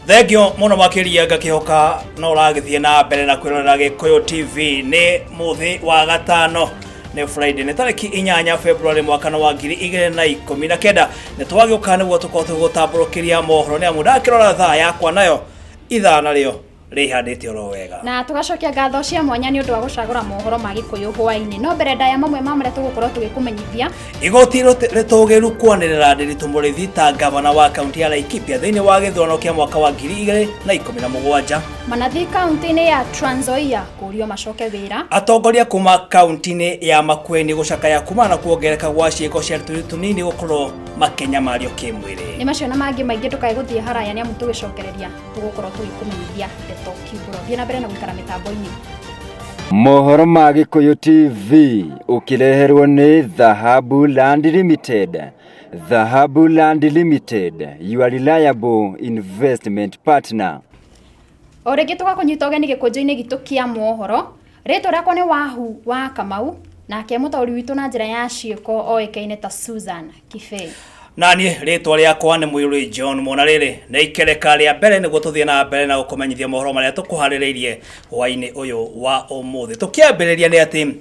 Thengio mũno makĩria, ngakĩhoka no ũragĩthiĩ na mbere na kwĩrorera Gĩkũyũ TV. Nĩ mũthĩ wa gatano, nĩ Friday, nĩ tarĩki 8 February mwaka wa 2019. Nĩ twagĩũka nĩguo tũkorwo tũgũtambũrũkĩria mohoro, nĩ amu ndakĩrora thaa yakwa nayo ithaa narĩo rĩhandĩte oro wega. Na tũgacokia ngatho cia mwanya nĩ ũndũ wa gũcagũra mohoro ma Gĩkũyũ hwaĩ-inĩ. No mbere ndaya, mamwe ma marĩa tũgũkorwo tũgĩkũmenyithia. Igoti rĩtũgĩru kwanĩrĩra Ndiritu Mũrĩithi ta gavana wa kaunti ya Laikipia thĩinĩ wa gĩthurano kĩa mwaka wa 2017. Manathi kaunti-inĩ ya Trans Nzoia kũũrio macoke wĩra. Atongoria kuma kaunti-inĩ ya Makueni gũcakaya kumana na kuongerereka gwa ciĩko cia tũirĩtu tũnini gũkorwo makĩnyamario kĩmwĩrĩ. Nĩ macio na mangĩ maingĩ, ndũkae gũthiĩ haraya, nĩ amu tũgĩcokereria tũgũkorwo tũgĩkũmenyithia ndeto kiumbũro. Thiĩ na mbere na gũikara mĩtambo-inĩ. Mohoro ma Gĩkũyũ TV ũkĩreherwo nĩ Dhahabu Land Limited. Dhahabu Land Limited, your reliable investment partner. O rĩngĩ tũgakũnyita ũgeni gĩkũnjo-inĩ gitũ kĩa mohoro. Rĩtwa rĩakwa nĩ Wahu wa Kamau, nake mũtaũri witũ na njĩra ya ciĩko oĩkaine ta Susan Kibei. Na niĩ rĩtwa rĩakwa nĩ Mũirũrĩ John Mona. Rĩrĩ nĩ ikereka rĩa mbere nĩguo tũthiĩ na mbere na gũkũmenyithia mohoro marĩa tũkũharĩrĩirie hwaĩ-inĩ ũyũ wa ũmũthĩ. Tũkĩambĩrĩria nĩ atĩ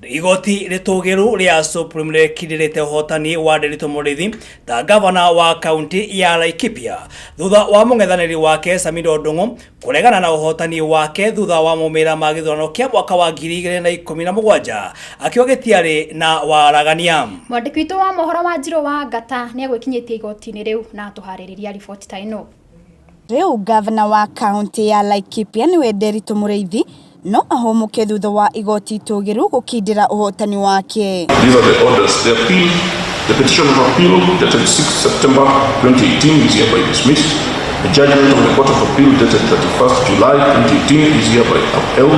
igoti rĩtũgĩru rĩa Supreme rĩkindĩrĩte ũhotani wa Ndiritu Mũrĩithi ta gavana wa kaunti ya Laikipia thutha wa mũng'ethanĩri wake Samido Ndung'u kũregana na ũhotani wake thutha wa maumĩrĩra ma gĩthurano kĩa mwaka wa 2017, akiuga gĩtiarĩ na waragania. Mwandĩki witũ wa mohoro wa Njirũ wa Ngata nĩ egwĩkinyĩtie igoti-inĩ rĩu na atũharĩrĩria riboti ta ĩno. Rĩu gavana wa kaunti ya Laikipia nĩwe Nderitu Mũrĩithi no ahũmũke thutha wa igoti itũgĩru gũkindĩra ũhotani wake. These are the orders. The appeal, the petition of appeal dated 6 September 2018 is hereby dismissed. The judgment of the Court of Appeal dated 31st July 2018 is hereby upheld,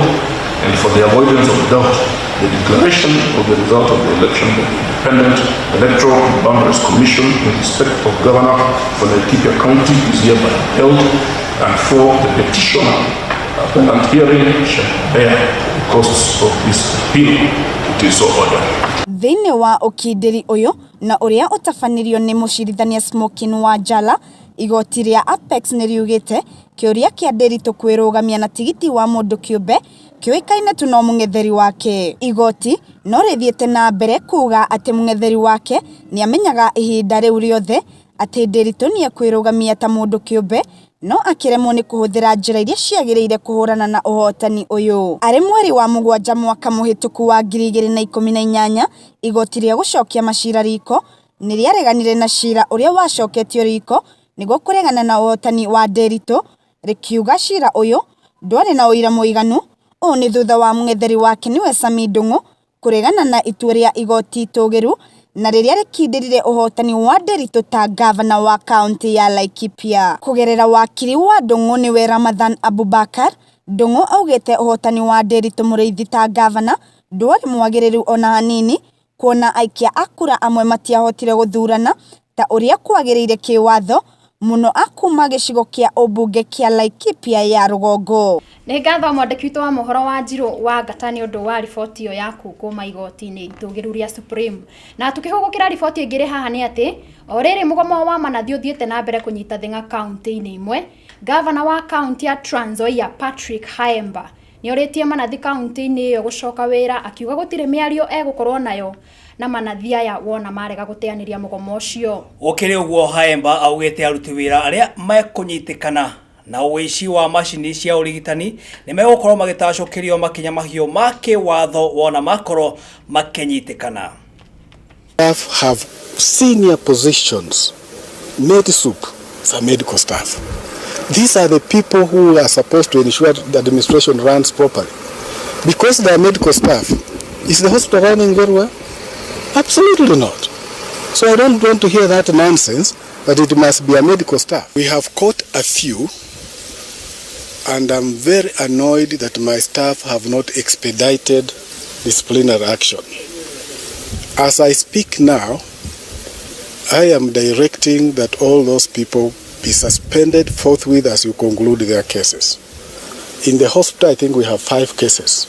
and for the avoidance of doubt, the declaration of the result of the election by the Independent Electoral and Boundaries Commission in respect of Governor for Laikipia County is hereby upheld, and for the petitioner, appellant herein shall bear the costs of this appeal. It is so ordered. Thĩinĩ wa ũkindĩri ũyũ na ũrĩa ũtabanirio nĩ mũcirithania Smokin Wanjala, igoti rĩa Apex nĩ riugĩte kĩũria kĩa Nderitu kwĩrũgamia na tigiti wa mũndũ kĩũmbe kĩũĩkaine tu no mũng'etheri wake. Igoti no rĩthiĩte na mbere kuga atĩ mũng'etheri wake nĩamenyaga ihinda rĩu rĩothe atĩ Nderitu nĩekwĩrũgamia ta mũndũ kĩũmbe, no akĩremwo nĩ kũhũthĩra njĩra iria ciagĩrĩire kũhũrana na ũhotani ũyũ. Arĩ mweri wa mũgwanja mwaka mũhĩtũku wa 2018, igoti rĩa gũcokia macira riko nĩ rĩareganire na cira ũrĩa wacoketio riko nĩguo kũregana na ũhotani wa Nderitu, rĩkiuga cira ũyũ ndwarĩ na ũira mũiganu. Ũũ nĩ thutha wa mũng'etheri wake nĩwe Sami Ndung'u kũregana na itua rĩa igoti itũgĩru na rĩrĩa rĩkindĩrire ũhotani wa Nderitu ta gavana wa kaunti ya Laikipia. Kũgerera wakiri wa Ndung'u nĩwe Ramadhan Abubakar, Ndung'u augĩte ũhotani wa Nderitu Mũrĩithi ta gavana ndwarĩ mwagĩrĩru ona hanini, kuona aikia a kura amwe matiahotire gũthurana ta ũrĩa kwagĩrĩire kĩwatho, mũno a kuma gĩcigo kĩa ũmbunge kĩa Laikipia ya rũgongo. Nĩ ngatho mwandĩki witũ wa mohoro wa Njirũ wa Ngata nĩ ũndũ wa riboti ĩyo yaku kuma igoti-inĩ itũgĩru rĩa Supreme. Na tukĩhũgũkĩra riboti ĩngĩ ĩrĩ haha nĩ atĩ o rĩrĩ mũgomo wa manathi ũthiĩte na mbere kũnyita thing'a kaunti-inĩ imwe, gavana wa kaunti ya Trans Nzoia Patrick Khaemba nĩ orĩtie manathi kaunti-inĩ ĩyo gũcoka wĩra, akiuga gũtirĩ mĩario egũkorwo nayo na manathi aya wona marega gũteanĩria mũgomo ũcio. Gũkĩrĩ ũguo, Haemba augĩte aruti wĩra arĩa mekũnyitĩkana na ũici wa macini cia ũrigitani nĩ megũkorwo magĩtacũkĩrio makinya mahiũ ma kĩwatho wona makorwo makĩnyitĩkana. Staff have senior positions. Med-sup, some medical staff. These are the people who are supposed to ensure the administration runs properly. Because they are medical staff, is the hospital running very well? Absolutely not. So I don't want to hear that nonsense that it must be a medical staff. We have caught a few, and I'm very annoyed that my staff have not expedited disciplinary action. As I speak now, I am directing that all those people be suspended forthwith as you conclude their cases. In the hospital, I think we have five cases.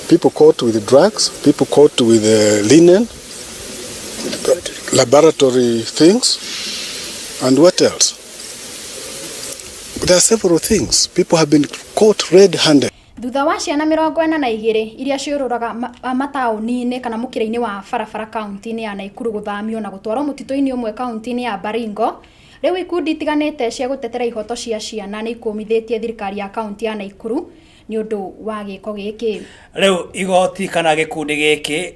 People caught with drugs, people caught with linen, laboratory things, and what else? There are several things. People have been caught red-handed. Thutha wa ciana 42 iria ciũrũraga mataũni-inĩ kana mũkĩra-inĩ wa barabara kaunti-inĩ ya Naikuru gũthamio na gũtwarwo mũtitũ-inĩ ũmwe kaunti-inĩ ya Baringo, rĩu ikundi itiganĩte cia gũtetera ihoto cia ciana nĩ ikũmithĩtie thirikari ya kaunti ya Naikuru nĩ ũndũ wa gĩko gĩkĩ. Rĩu igoti kana gĩkundi gĩkĩ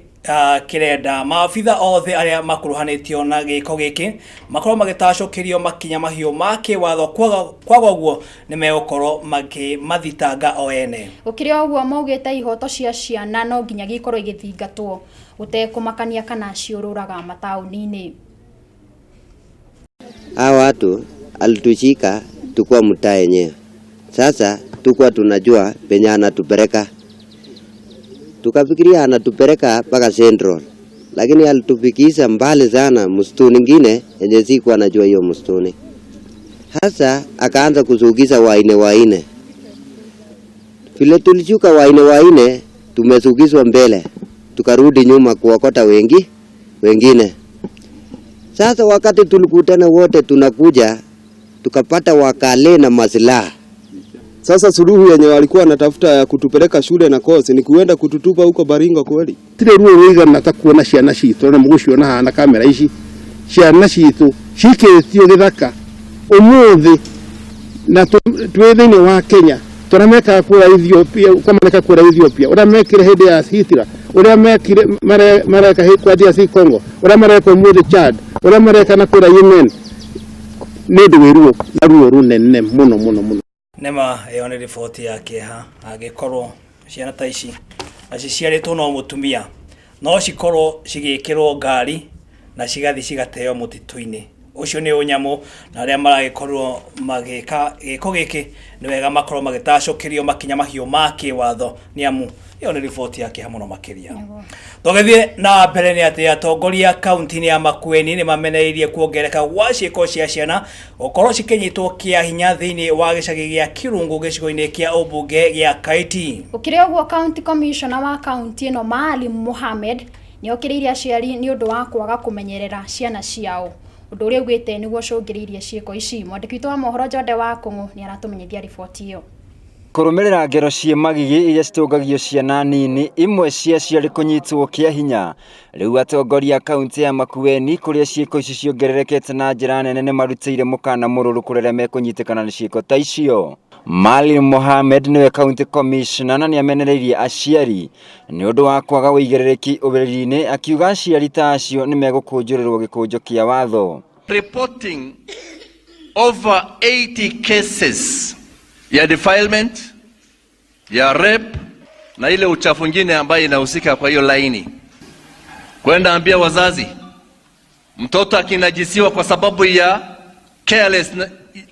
kĩrenda maabitha othe arĩa makuruhanĩtio na gĩko gĩkĩ makorwo magĩtacũkĩrio makinya mahiũ ma kĩwatho kwaga ũguo nĩ megũkorwo makĩmathitanga o ene. Gũkĩrĩ o ũguo maugĩte ihoto cia ciana no nginyagia ikorwo igĩthingatwo gũtekũmakania kana ciũrũraga mataũni-inĩ. Hawa watu alitushika tukua mtaa yenyewe. Sasa tukua tunajua penye anatupeleka, tukafikiria anatupeleka mpaka Central, lakini alitufikisha mbali sana msituni ingine yenye sikuwa najua hiyo msituni. Hasa akaanza kusugiza waine waine, vile tulishuka waine waine, tumesugizwa mbele, tukarudi nyuma kuokota wengi wengine. Sasa wakati tulikutana wote tunakuja, tukapata wakale na masilaha. Sasa suluhu yenye walikuwa wanatafuta ya kutupeleka shule na kosi ni kuenda kututupa huko Baringo kweli? Tire ruo ruigana ta kuona ciana citũ na mũgũciona haha na kamera ici, ciana citũ cikĩtio gĩthaka ũmũthĩ na twĩ thĩinĩ wa Kenya, tũrĩa mekaga kũrĩa Ethiopia, kwa kũrĩa Ethiopia, ũrĩa mekire hĩndĩ ya Hitler, ũrĩa mekire mareka kwa DRC Congo, ũrĩa mareka ũmũthĩ Chad, ũrĩa mareka na kũrĩa Yemen, nĩ ũndũ wĩ ruo na ruo rũnene mũno mũno mũno. Nĩma ĩyo nĩ riboti ya kĩeha angĩkorwo ciana ta ici na ciciarĩtwo no mũtumia no cikorwo cigĩkĩrwo ngari na cigathiĩ cigateo mũtitũ-inĩ. Ũcio nĩ ũnyamũ, na arĩa maragĩkorwo magĩka gĩko gĩkĩ nĩ wega makorwo magĩtacũkĩrio makinya mahiũ ma kĩwatho, nĩ amu ĩyo nĩ riboti ya kĩeha mũno makĩria. Tũgĩthiĩ na mbere nĩ atĩ atongoria kaunti-inĩ ya Makueni nĩ mameneirie kuongerereka gwa ciĩko cia ciana gũkorwo cikĩnyitwo kĩa hinya thĩinĩ wa gĩcagi gĩa Kirungu gĩcigo-inĩ kĩa ũmbunge gĩa Kaiti. Gũkĩrĩ ũguo county commissioner wa kaunti ĩno Maalim Mohamed nĩ okĩrĩire aciari nĩ ũndũ wa kwaga kũmenyerera ciana ciao, ũndũ ũrĩa augĩte nĩguo ũcũngĩrĩirie ciĩko ici. Mwandĩki witũ wa mohoro Jonde wa Kũng'ũ nĩ aratũmenyithia riboti ĩyo. Kũrũmĩrĩra ngero ciĩ magigi iria citũngagio ciana nini, imwe ciacio arĩ kũnyitwo kĩa hinya. Rĩu atongoria kaunti ya Makueni kũrĩa ciĩko ici ciongererekete na njĩra nene nĩ marutĩire mũkana mũrũrũ kũrĩ arĩa mekũnyitĩkana na ciĩko ta icio. Maalim Mohamed nĩwe county commissioner na nĩamenereirie aciari nĩ ũndũ wa kwaga ũigĩrĩrĩki ũreri-inĩ, akiuga aciari ta acio nĩ megũkũnjũrĩrwo gĩkũnjo kĩa watho. Reporting over 80 cases ya defilement, ya rape na ile uchafu mwingine ambayo inahusika kwa hiyo laini. Kwenda ambia wazazi, mtoto akinajisiwa kwa sababu ya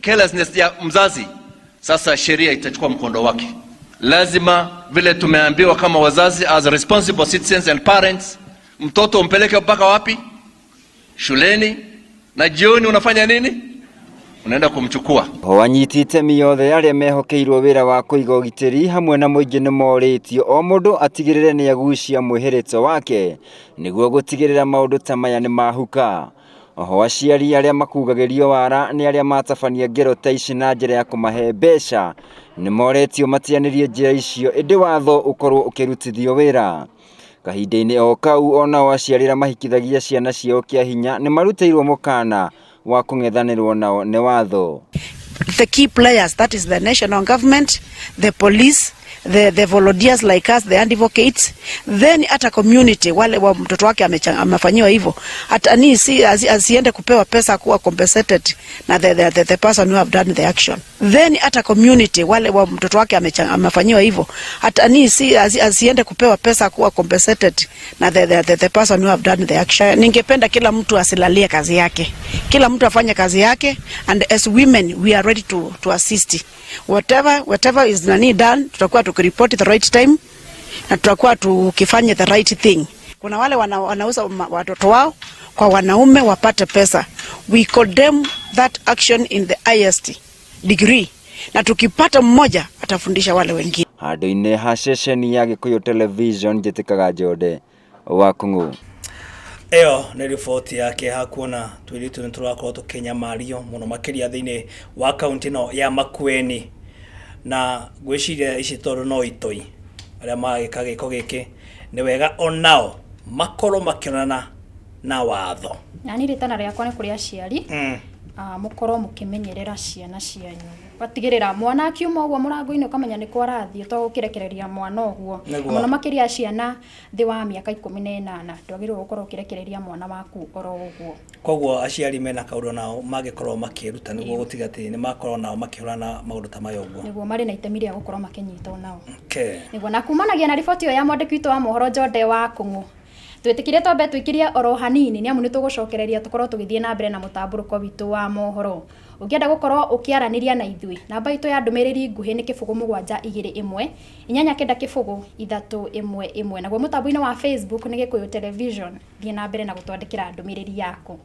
carelessness ya mzazi, sasa sheria itachukua mkondo wake. Lazima vile tumeambiwa kama wazazi, as responsible citizens and parents, mtoto umpeleke mpaka wapi? Shuleni, na jioni unafanya nini? Unaenda kumchukua. Ho anyiti itemi othe arĩa mehokeirwo wĩra wa kũiga ũgitĩri hamwe na mũingĩ nĩ morĩtio o mũndũ atigĩrĩre nĩ agucia mwĩhĩrĩto wake nĩguo gũtigĩrĩra maũndũ ta maya nĩ mahuka. Oho aciari arĩa makugagĩrio wara nĩ arĩa matabania ngero ta ici na njĩra ya kũmahe mbeca nĩ moretio matianĩrie njĩra icio, ĩndĩ watho ũkorwo ũkĩrutithio wĩra. Kahinda-inĩ o kau onao aciari arĩa mahikithagia ciana ciao kĩa hinya nĩ marutĩirwo mũkana wa kũng'ethanĩrwo nao nĩ watho. The key players, that is the national government, the police, the volunteers like us, the advocates, then hata community wale wa mtoto wake amefanyiwa hivyo, hata ni si asiende kupewa pesa kuwa compensated na the person who have done the action. Then hata community wale wa mtoto wake amefanyiwa hivyo, hata ni si asiende kupewa pesa kuwa compensated na the person who have done the action. Ningependa kila mtu asilalie kazi yake, kila mtu afanye kazi yake, and as women we are ready to assist whatever is nani done. Tutakuwa tukiripoti the right time na tutakuwa tukifanya the right thing. Kuna wale wanauza watoto wao kwa wanaume wapate pesa. We condemn that action in the highest degree, na tukipata mmoja atafundisha wale wengine. Handũ-inĩ ha ceceni ya Gĩkũyũ Television, njĩtĩkaga Njode wa Kũng'ũ. Ĩyo nĩ riboti ya kĩeha kuona tũirĩtu nĩ tũrakorwo tũkĩnyamario mũno makĩria thĩinĩ wa kaunti ĩno ya Makueni. Na ngwĩciria ici tondũ no itoi arĩa maragĩka gĩko gĩkĩ nĩ wega onao makorwo makĩonana na watho. Na niĩ rĩtana rĩakwa nĩ kũrĩ aciari mũkorwo mũkĩmenyerera ciana cianyu ũgatigĩrĩra mwana akiuma ũguo mũrango-inĩ ũkamenya nĩkũ arathiĩ ũtagũkĩrekereria mwana ũguo. Mũno makĩria ciana thĩ wa mĩaka 18 ndwagĩrĩirwo gũkorwo ũkĩrekereria mwana waku oro ũguo. Koguo aciari mena kaũndũ nao mangĩkorwo makĩruta nĩguo gũtiga atĩ nĩ makorwo nao makĩhũrana na maũndũ ta maya ũguo. Nĩguo marĩ na itemi rĩa gũkorwo makĩnyita onao. Okay. Nĩguo na kumanagia na riboti ĩyo ya mwandĩki witũ wa mohoro Jonde wa Kũng'ũ. Twĩtĩkĩrie twambe tũikĩrie oro hanini nĩ amu nĩ tũgũcokereria tũkorwo tũgĩthiĩ na mbere na mũtambũrũko witũ wa mohoro. Ũngĩenda gũkorwo ũkĩaranĩria na ithuĩ, namba itũ ya ndũmĩrĩri nguhĩ nĩ 0 7 2 1 8 9 0 3 1 1. Naguo mũtambo-inĩ wa Facebook nĩ Gĩkũyũ Television. Thiĩ na mbere na gũtwandĩkĩra ndũmĩrĩri yaku.